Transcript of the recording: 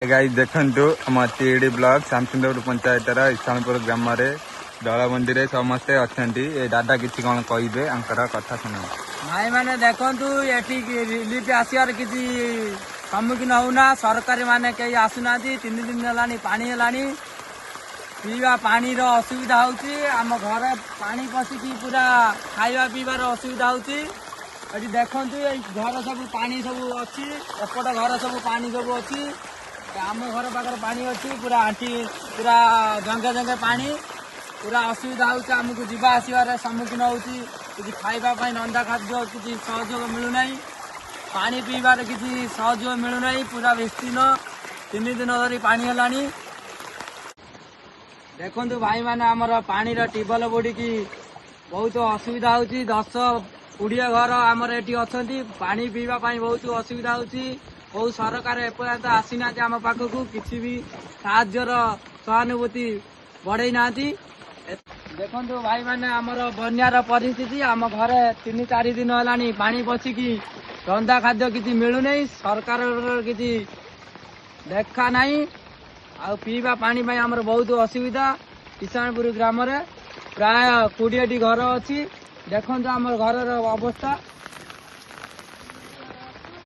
Guys, ଦେଖନ୍ତୁ, ଆମ Tihidi block Shyamsundarpur ପଞ୍ଚାୟତର ଇଶାଣପୁର ଗ୍ରାମରେ ଦଳବନ୍ଦୀରେ ସମସ୍ତେ ଅଛନ୍ତି। ଏ ଦାଦା କିଛି କଣ କହିବେ, ଆଙ୍କର କଥା ଶୁଣନ୍ତୁ। ଭାଇମାନେ, ଦେଖନ୍ତୁ, ଏଠି ରିଲିଫ ଆସିବାର କିଛି ସମ୍ମୁଖୀନ ହଉନା। ସରକାରୀ ମାନେ କେହି ଆସୁନାହାନ୍ତି। 3 ଦିନ ହେଲାଣି ପାଣି ହେଲାଣି, ପିଇବା ପାଣିର ଅସୁବିଧା ହଉଛି। ଆମ ଘରେ ପାଣି ପଶିକି ପୁରା ଖାଇବା ପିଇବାର ଅସୁବିଧା ହଉଛି। ଏଠି ଦେଖନ୍ତୁ, ଏଇ ଘର ସବୁ ପାଣି ସବୁ ଅଛି। ଏପଟ ଘର ସବୁ ପାଣି ସବୁ ଅଛି। ଆମ ଘର ପାଖରେ ପାଣି ଅଛି ପୁରା ଆଣ୍ଠି, ପୁରା ଜଙ୍ଘେ ଜଙ୍ଘେ ପାଣି। ପୁରା ଅସୁବିଧା ହଉଛି ଆମକୁ, ଯିବା ଆସିବାରେ ସମ୍ମୁଖୀନ ହଉଛି। କିଛି ଖାଇବା ପାଇଁ ରନ୍ଧା ଖାଦ୍ୟ କିଛି ସହଯୋଗ ମିଳୁନାହିଁ, ପାଣି ପିଇବାରେ କିଛି ସହଯୋଗ ମିଳୁନାହିଁ। ପୁରା ବିସ୍ତୀର୍ଣ୍ଣ 3 ଦିନ ଧରି ପାଣି ହେଲାଣି। ଦେଖନ୍ତୁ ଭାଇମାନେ, ଆମର ପାଣିର ଟ୍ୟୁବୱେଲ ବୁଡ଼ିକି ବହୁତ ଅସୁବିଧା ହଉଛି। 10-20 ଘର ଆମର ଏଠି ଅଛନ୍ତି। ପାଣି ପିଇବା ପାଇଁ ବହୁତ ଅସୁବିଧା ହଉଛି। କୋଉ ସରକାର ଏପର୍ଯ୍ୟନ୍ତ ଆସିନାହାନ୍ତି ଆମ ପାଖକୁ, କିଛି ବି ସାହାଯ୍ୟର ସହାନୁଭୂତି ବଢେଇ ନାହାନ୍ତି। ଦେଖନ୍ତୁ ଭାଇମାନେ, ଆମର ବନ୍ୟାର ପରିସ୍ଥିତି। ଆମ ଘରେ 3-4 ଦିନ ହେଲାଣି ପାଣି ପଶିକି ରନ୍ଧା ଖାଦ୍ୟ କିଛି ମିଳୁନାହିଁ, ସରକାରର କିଛି ଦେଖା ନାହିଁ। ଆଉ ପିଇବା ପାଣି ପାଇଁ ଆମର ବହୁତ ଅସୁବିଧା। ଇଶାଣପୁର ଗ୍ରାମରେ ପ୍ରାୟ 20ଟି ଘର ଅଛି। ଦେଖନ୍ତୁ ଆମର ଘରର ଅବସ୍ଥା।